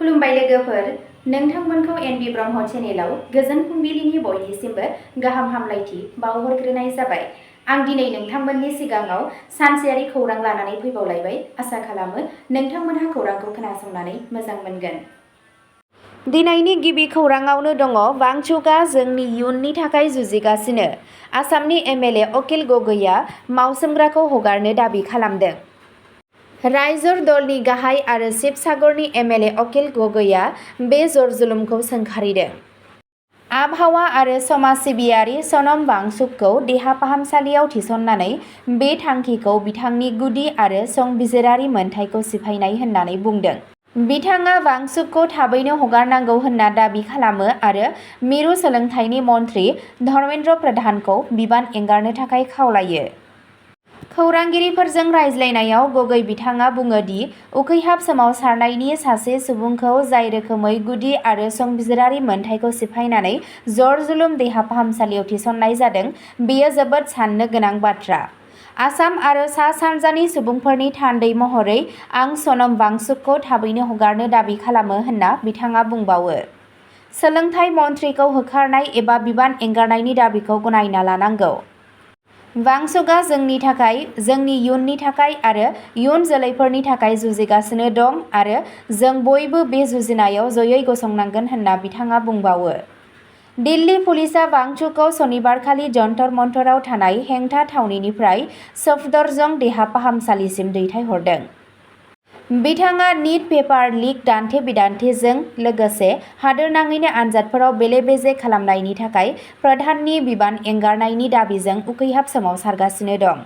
खुलुमबाय लोगोफोर, नोंथांमोनखौ एनबि ब्रह्म चेनेलाव गोजोन फुंबिलिनि बयनिसिमबो गाहाम हामलायथि बावहरग्रोनाय जाबाय। आं दिनै नोंथांमोननि सिगाङाव सानसेयारि खौरां लानानै फैबावलायबाय। आसा खालामो नोंथांमोनहा खौरांखौ खोनासंनानै मोजां मोनगोन। दिनैनि गिबि खौराङावनो दङ वांचुकआ जोंनि इयुननि थाखाय जुजिगासिनो। आसामनि एमएलए अखिल गगैआ मावसोमग्राखौ हगारनो दाबि खालामदों। रायजोर दलनि गाहाय आरो शिबसागरनि एमएलए अखिल गगैआ बे जरजुलुमखौ सोंखारिदों। आबहावा आरो समाज सिबियारि सनम वांचुकखौ देहा फाहामसालियाव थिसननानै बे थांखिखौ बिथांनि गुदि आरो संबिजिरारि मोनथायखौ सिफायनाय होननानै बुंदों। बिथाङा वांचुकखौ थाबैनो हगारनांगौ होनना दाबि खालामो आरो मिरु सोलोंथाइनि मन्थ्रि धर्मेन्द्र प्रधानखौ बिबान एंगारनो थाखाय खावलायो। खौरांगिरिफोरजों रायज्लायनायाव गगै बिथाङा बुङो दि उखैहाब सोमावसारनायनि सासे सुबुंखौ जाय रोखोमै गुदि आरो संबिजिरारि मोनथायखौ सिफायनानै जरजुलुम देहा फाहामसालियाव थिसननाय जादों, बेयो जोबोद साननो गोनां बाथ्रा। आसाम आरो सा-सानजानि सुबुंफोरनि थान्दै महरै आं सनम वांचुकखौ थाबैनो हगारनो दाबि खालामो होनना बिथाङा बुंबावो। सोलोंथाइ मन्थ्रिखौ होखारनाय एबा बिबान एंगारनायनि दाबिखौ गनायना लानांगौ। वांचुकआ जोंनि थाखाय, जोंनि इयुननि थाखाय आरो इयुन जोलैफोरनि थाखाय जुजिगासिनो दं आरो जों बयबो बे जुजिनायाव जयै गसंनांगोन होनना बिथाङा बुंबावो। दिल्ली पुलिसआ वांचुकखौ सनिबारखालि जन्तर मन्तराव थानाय हेंथा थावनिनिफ्राय सफदरजंग देहा फाहामसालिसिम दैथायहरदों। बिथाङा नीट पेपार लिक दान्थे-बिदान्थेजों लोगोसे हादोरनाङैनो आनजादफोराव बेले-बेजे खालामनायनि थाखाय प्रधाननि बिबान एंगारनायनि दाबिजों उखैहाब सोमावसारगासिनो दं।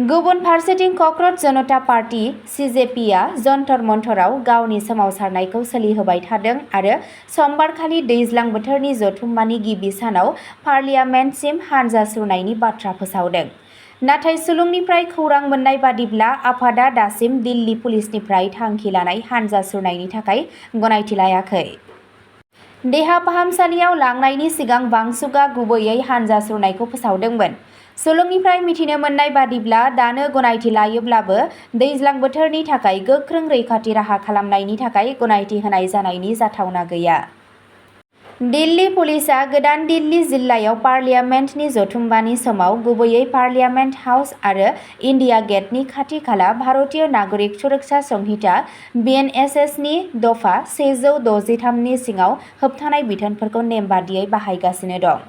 गुबुन फारसेथिं ककर'च जनता पार्टी (सिजेपि) आ जन्तर मन्तराव गावनि सोमावसारनायखौ सोलिहोबाय थादों आरो समबारखालि दैज्लां बोथोरनि जथुम्मानि गिबि सानाव पार्लियामेन्टसिम हानजा सुरनायनि बाथ्रा फोसावदों। नाथाय सुलुंनिफ्राय खौरां मोन्नाय बादिब्ला आफादआ दासिम दिल्ली पुलिसनिफ्राय थांखि लानाय हानजा सुरनायनि थाखाय गनायथि लायाखै। देहा फाहामसालियाव लांनायनि सिगां वांचुकआ गुबैयै हानजा सुरनायखौ फोसावदोंमोन। सुलुंनिफ्राय मिथिनो मोन्नाय बादिब्ला दानो गनायथि लायोब्लाबो दैज्लां बोथोरनि थाखाय गोख्रों रैखाथि राहा खालामनायनि थाखाय गनायथि होनाय जानायनि जाथावना गैया। दिल्ली पुलिसआ गोदान दिल्ली जिल्लायाव पार्लियामेन्टनि जथुम्मानि समाव गुबैयै पार्लियामेन्ट हाउस आरो इन्डिया गेटनि खाथि-खाला भारतीय नागरिक सुरक्षा संहिता (बीएनएसएस)नि दफा 163 नि सिङाव होबथानाय बिथोनफोरखौ नेमबादियै बाहायगासिनो दं।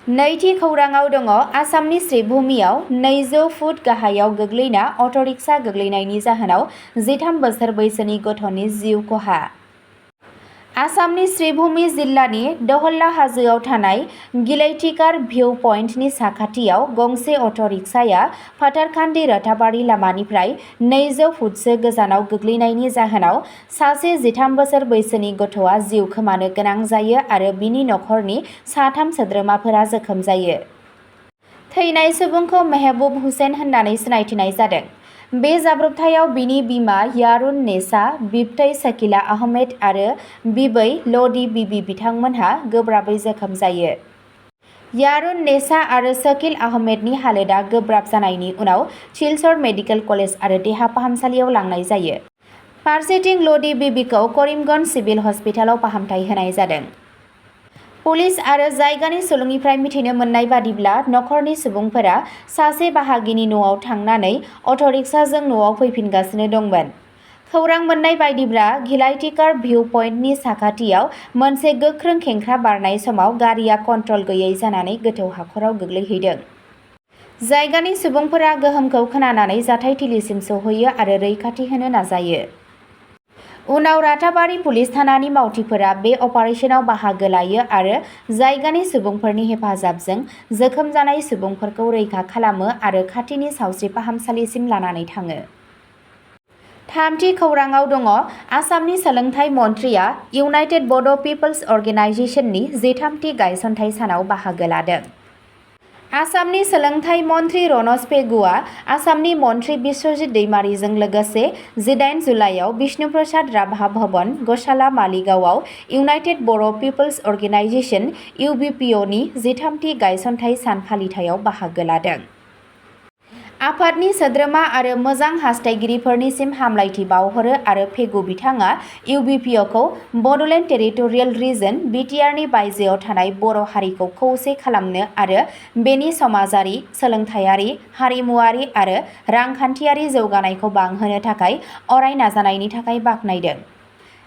नैथि खौराङाव दङ आसामनि श्रीभूमियाव 200 फुट गाहायाव गोग्लैना अट'रिक्सा गोग्लैनायनि जाहोनाव 13 बोसोर बैसोनि गथ'नि जिउ खहा। आसामनि श्रीभूमि जिल्लानि दहल्ला हाजोआव थानाय गिलैटिकार भिउ पइन्टनि साखाथियाव गंसे अट'रिक्साया फाथारखान्थि रोताबारि लामानिफ्राय 200 फुटसो गोजानाव गोग्लैनायनि जाहोनाव सासे 13 बोसोर बैसोनि गथ'आ जिउ खोमानो गोनां जायो आरो बिनि नखरनि 3 सोद्रोमाफोरा जोखोम जायो। थैनाय सुबुंखौ मेहबुब हुसैन होननानै सिनायथिनाय जादों। बे जाब्रबथायाव बिनि बिमा यारुन नेसा, बिबथै शकीला आहमेद आरो बिबै ल'दि बिबि बिथांमोनहा गोब्राबै जोखोम जायो। यारुन नेसा आरो शकील आहमेदनि हालोदआ गोब्राब जानायनि उनाव सिलचर मेडिकेल कलेज आरो देहा फाहामसालियाव लांनाय जायो। फारसेथिं ल'दि बिबिखौ करिमगन्ज सिभिल हस्पिटालाव फाहामथाय होनाय जादों। पुलिस आरो जायगानि सुलुंनिफ्राय मिथिनो मोन्नाय बादिब्ला नखरनि सुबुंफोरा सासे बाहागिनि न'आव थांनानै अट'रिक्साजों न'आव फैफिनगासिनो दंमोन। खौरां मोन्नाय बायदिब्ला घिलाइटिकार भिउ पइन्टनि साखाथियाव मोनसे गोख्रों खेंख्रा बारनाय समाव गारिआ कन्ट्रल गैयै जानानै गोथौ हाखराव गोग्लैहैदों। जायगानि सुबुंफोरा गोहोमखौ खोनानानै जाथायथिलिसिम सौहैयो आरो रैखाथि होनो नाजायो। उनाव राताबारि पुलिस थानानि मावथिफोरा बे अपारेसनाव बाहागो लायो आरो जायगानि सुबुंफोरनि हेफाजाबजों जोखोम जानाय सुबुंफोरखौ रैखा खालामो आरो खाथिनि सावस्रि फाहामसालिसिम लानानै थाङो। थामथि खौराङाव दङ आसामनि सोलोंथाइ मन्थ्रिया इउनाइटेड बड' पिपल्स अर्गेनाइजेसननि 13थि गायसनथाइ सानाव बाहागो लादों। आसामनि सोलोंथाइ मन्थ्रि रनज पेगुआ आसामनि मन्थ्रि बिश्वजित दैमारीजों लोगोसे 18 जुलाइआव बिष्णु प्रसाद राभा भवन, गशाला मालिगावआव इउनाइटेड बर' पिपल्स अर्गेनाइजेसन (इउबिपिअ) नि 13थि गायसनथाइ सान फालिथायाव बाहागो लादों। आफादनि सोद्रोमा आरो मोजां हास्थायगिरिफोरनिसिम हामलायथि बावहरो आरो फेगु बिथाङा इउबिपिअखौ बड'लेण्ड टेरिटरियेल रिजन बिटिआरनि बायजोआव थानाय बर' हारिखौ खौसे खालामनो आरो बेनि समाजारि, सोलोंथायारि, हारिमुआरि आरो रांखान्थियारि जौगानायखौ बांहोनो थाखाय अराय नाजानायनि थाखाय बाख्नायदों।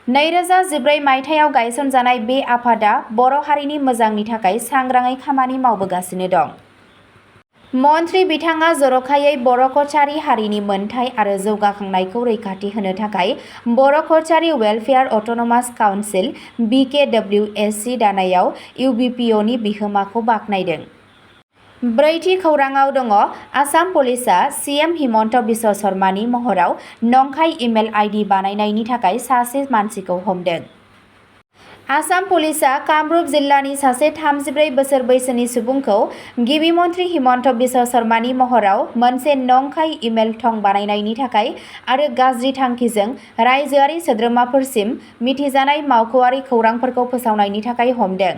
2014 मायथाइयाव गायसनजानाय बे आफादा बर' हारिनि मोजांनि थाखाय सांग्राङै खामानि मावबोगासिनो दं। मन्थ्रि बिथाङा जर'खायै बर' कछारी हारिनि मोनथाय आरो जौगाखांनायखौ रैखाथि होनो थाखाय बर' Kachari welfare autonomous council (BKWSC) दानायाव इउबिपिअनि बिहोमाखौ बाख्नायदों। ब्रैथि खौराङाव दङ आसाम पुलिसआ सिएम हिमन्त बिश्व शर्मानि महराव नंखाय इमेल आइडि बानायनायनि थाखाय सासे मानसिखौ हमदों। आसाम पुलिसआ कामरुप जिल्लानि सासे 34 बोसोर बैसोनि सुबुंखौ गिबि मन्थ्रि हिमन्त बिश्व शर्मानि महराव मोनसे नंखाय इमेल थं बानायनायनि थाखाय आरो गाज्रि थांखिजों रायजोआरि सोद्रोमाफोरसिम मिथिजानाय मावख'आरि खौरांफोरखौ फोसावनायनि थाखाय हमदों।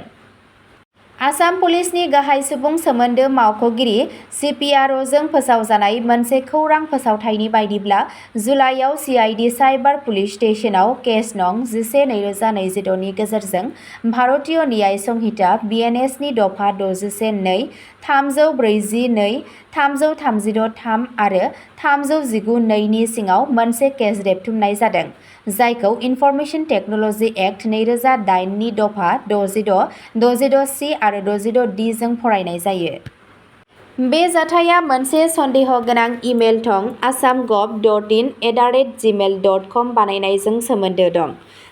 आसाम पुलिसनि गाहाय सुबुं सोमोन्दो मावख'गिरि (CPRO) फोसावजानाय मोनसे खौरां फोसावथायनि बायदिब्ला जुलाइयाव सिआइडि साइबार पुलिस स्टेशनाव केस नं 11/2022 नि गेजेरजों भारतीय न्याय संहिता (BNS) नि दफा 61(2), 342, 336(3) आरो 319(2) नि सिङाव मोनसे केस रेबथुमनाय जादों, जायखौ इनफरमेशन टेक्न'ल'जि एक्ट 2008 नि दफा 66, 66(c) आरो 66(d) जों फरायनाय जायो। बे जाथाया मोनसे सन्देह गोनां इमेल थं assamgov.in@gmail.com बानायनायजों सोमोन्दो दं,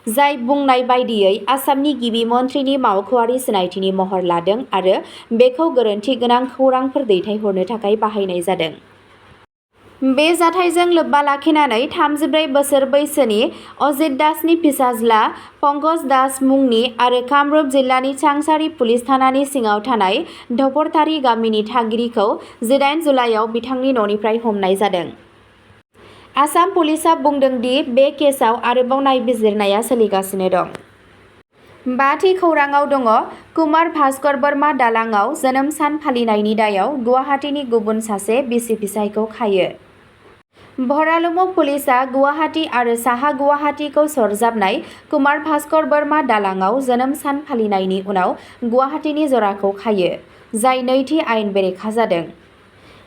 जाय बुंनाय बायदियै आसामनि गिबि मन्थ्रिनि मावख'आरि सिनायथिनि महर लादों आरो बेखौ गोरोन्थि गोनां खौरांफोर दैथायहरनो थाखाय बाहायनाय जादों। बे जाथायजों लोब्बा लाखिनानै 34 बोसोर बैसोनि अजित दासनि फिसाज्ला पंकज दास मुंनि आरो कामरुप जिल्लानि चांसारि पुलिस थानानि सिङाव थानाय धपरतारी गामिनि थागिरिखौ 18 जुलाइयाव बिथांनि न'निफ्राय हमनाय जादों। आसाम पुलिसआ बुंदों दि बे केसआव आरोबाव नायबिजिरनाया सोलिगासिनो दं। बाथि खौराङाव दङ कुमार भास्कर बर्मा दालांआव जोनोम सान फालिनायनि दायाव गुवाहाटीनि गुबुन सासे बिसि-फिसायखौ खायो। भरालुमुख पुलिसआ गुवाहाटी आरो साहा गुवाहाटीखौ सरजाबनाय कुमार भास्कर बर्मा दालांआव जोनोम सान फालिनायनि उनाव गुवाहाटीनि जराखौ खायो, जाय नैथि आयेन बेरेखा जादों।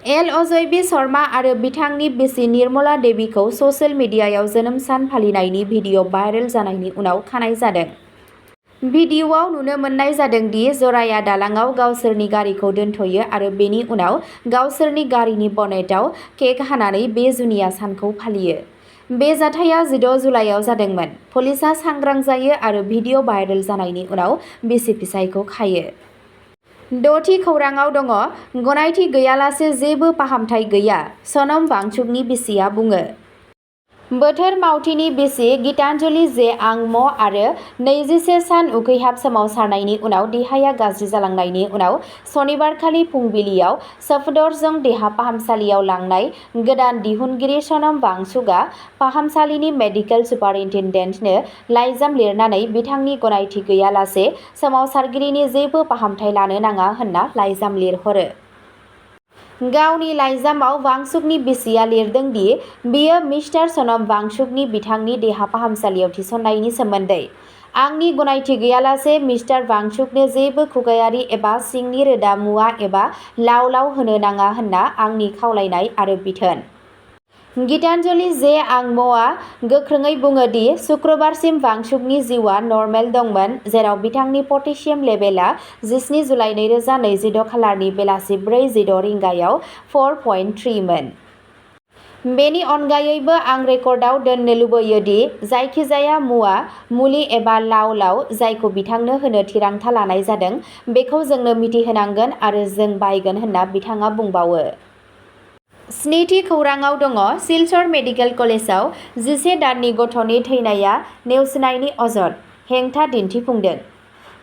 एल. अजय बी. शर्मा आरो बिथांनि बिसि निर्मला देवीखौ ससियेल मिडियायाव जोनोम सान फालिनायनि भिडिअ भाइरेल जानायनि उनाव खानाय जादों। भिडिअआव नुनो मोननाय जादों दि जराया दालांआव गावसोरनि गारिखौ दोनथ'यो आरो बेनि उनाव गावसोरनि गारिनि बनेटआव केक हानानै बे जुनिया सानखौ फालियो। बे जाथाया 16 जुलाइयाव जादोंमोन। पुलिसआ सांग्रां जायो आरो भिडिअ भाइरेल जानायनि उनाव बिसि-फिसायखौ खायो। द'थि खौराङाव दङ गनायथि गैयालासे जेबो फाहामथाय गैया, सनम वांचुकनि बिसिया बुङो। बोथोर मावथिनि बिसि गीतांजलि जे आंम' आरो 21 सान उखैहाब सोमावसारनायनि उनाव देहाया गाज्रि जालांनायनि उनाव सनिबारखालि फुंबिलियाव सफदरजं देहा फाहामसालियाव लांनाय गोदान दिहुनगिरि सनम वांचुकआ फाहामसालिनि मेडिकेल सुपारिनटेन्डेन्टनो लाइजाम लिरनानै बिथांनि गनायथि गैयालासे सोमावसारगिरिनि जेबो फाहामथाय लानो नाङा होनना लाइजाम लिरहरो। गावनि लाइजामाव वांचुकनि बिसिया लिरदों दि बियो मिस्टार सनम वांचुकनि बिथांनि देहा फाहामसालियाव थिसननायनि सोमोन्दै आंनि गनायथि गैयालासे मिस्टार वांचुकनो जेबो खुगायारि एबा सिंनि रोदा मुवा एबा लाव-लाव होनो नाङा होनना आंनि खावलायनाय आरो बिथोन। गीतांजलि जे आंम'आ गोख्रोङै बुङो दि शुक्रबारसिम वांचुकनि जिउआ नर्मेल दंमोन, जेराव बिथांनि पटेसियाम लेभेलआ 17 जुलाइ 2026 खालारनि बेलासि 4:06 रिंगायाव 4.3 मोन। बेनि अनगायैबो आं रेकर्डआव दोननो लुबैयो दि जायखिजाया मुवा, मुलि एबा लाव-लाव जायखौ बिथांनो होनो थिरांथा लानाय जादों बेखौ जोंनो मिथिहोनांगोन आरो जों बायगोन होनना बिथाङा बुंबावो। स्निथि खौराङाव दङ सिलचर मेडिकेल कलेजाव 11 दाननि गथ'नि थैनाया नेवसिनायनि अजद, हेंथा दिन्थिफुंदों।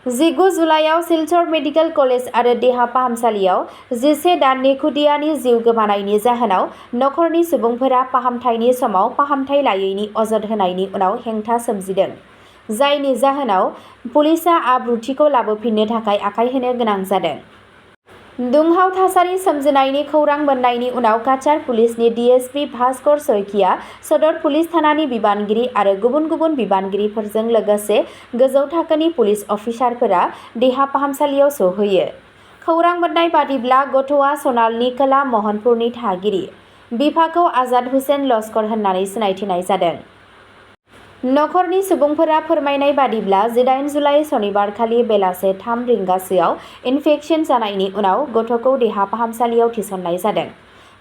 19 जुलाइयाव सिलचर मेडिकेल कलेज आरो देहा फाहामसालियाव 11 दाननि खुदियानि जिउ गोमानायनि जाहोनाव नखरनि सुबुंफोरा फाहामथायनि समाव फाहामथाय लायैनि अजद होनायनि उनाव हेंथा सोमजिदों, जायनि जाहोनाव पुलिसआ आब्रुथिखौ लाबोफिननो थाखाय आखाय होनो गोनां जादों। दुंहाव थासारि सोमजिनायनि खौरां मोननायनि उनाव काछार पुलिसनि डीएसपी भास्कर सयकिया सदर पुलिस थानानि बिबानगिरि आरो गुबुन गुबुन बिबानगिरिफोरजों लोगोसे गोजौ थाखोनि पुलिस अफिसारफोरा देहा फाहामसालियाव सौहैयो। खौरां मोननाय बादिब्ला गथ'आ सनालनि खोला महनपुरनि थागिरि। बिफाखौ आजाद हुसेन लस्कर होननानै सिनायथिनाय जादों। नखरनि सुबुंफोरा फोरमायनाय बादिब्ला 18 जुलाइ सनिबारखालि बेलासे 3 रिंगासोआव इनफेकसन जानायनि उनाव गथ'खौ देहा फाहामसालियाव थिसननाय जादों।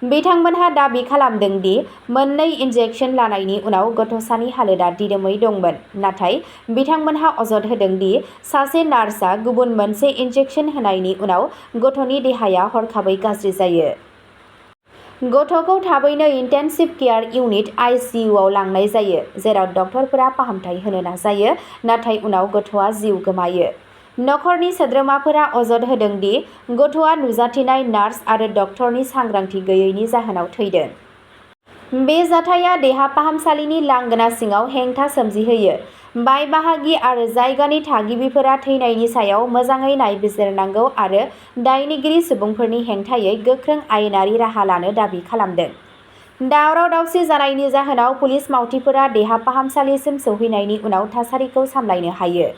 बिथांमोनहा दाबि खालामदों दि मोननै इन्जेक्सन लानायनि उनाव गथ'सानि हालोदा दिदोमै दंमोन, नाथाय बिथांमोनहा अजद होदों दि सासे नार्सआ गुबुन मोनसे इन्जेक्सन होनायनि उनाव गथ'नि देहाया हरखाबै गाज्रि जायो। गथ'खौ थाबैनो इन्टेन्सिभ केयार इउनिट (आइसिइउ) आव लांनाय जायो, जेराव डक्टरफोरा फाहामथाय होनो नाजायो, नाथाय उनाव गथ'आ जिउ गोमायो। नखरनि सोद्रोमाफोरा अजद होदों दि गथ'आ नुजाथिनाय नार्स आरो डक्टरनि सांग्रांथि गैयैनि जाहोनाव थैदों। बे जाथाया देहा फाहामसालिनि लांगोना सिङाव हेंथा सोमजिहोयो। बाय बाहागि आरो जायगानि थागिबिफोरा थैनायनि सायाव मोजाङै नायबिजिरनांगौ आरो दायनिगिरि सुबुंफोरनि हेंथायै गोख्रों आयेनारि राहा लानो दाबि खालामदों। दावराव-दावसि जानायनि जाहोनाव पुलिस मावथिफोरा देहा फाहामसालिसिम सौहैनायनि उनाव थासारिखौ सामलायनो हायो।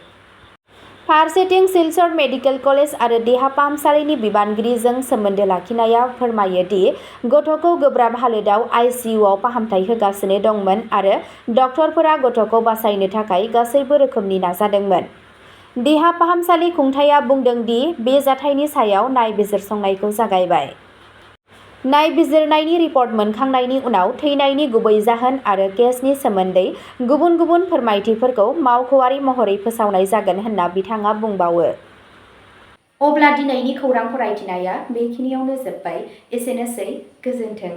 फारसेथिं सिलचर मेडिकेल कलेज आरो देहा फाहामसालिनि बिबानगिरिजों सोमोन्दो लाखिनाया फोरमायो दि गथ'खौ गोब्राब हालोदाव आइसिइउआव फाहामथाय होगासिनो दंमोन आरो डक्टरफोरा गथ'खौ बासायनो थाखाय गासैबो रोखोमनि नाजादोंमोन। देहा फाहामसालि खुंथायआ बुंदों दि बे जाथायनि सायाव नायबिजिरसंनायखौ जागायबाय। नायबिजिरनायनि रिपर्ट मोनखांनायनि उनाव थैनायनि गुबै जाहोन आरो केसनि सोमोन्दै गुबुन गुबुन फोरमायथिफोरखौ मावख'आरि महरै फोसावनाय जागोन होनना बिथाङा बुंबावो। अब्ला दिनैनि खौरां फरायथिनाया बेखिनियावनो जोबबाय। एसेनोसै, गोजोन्थों।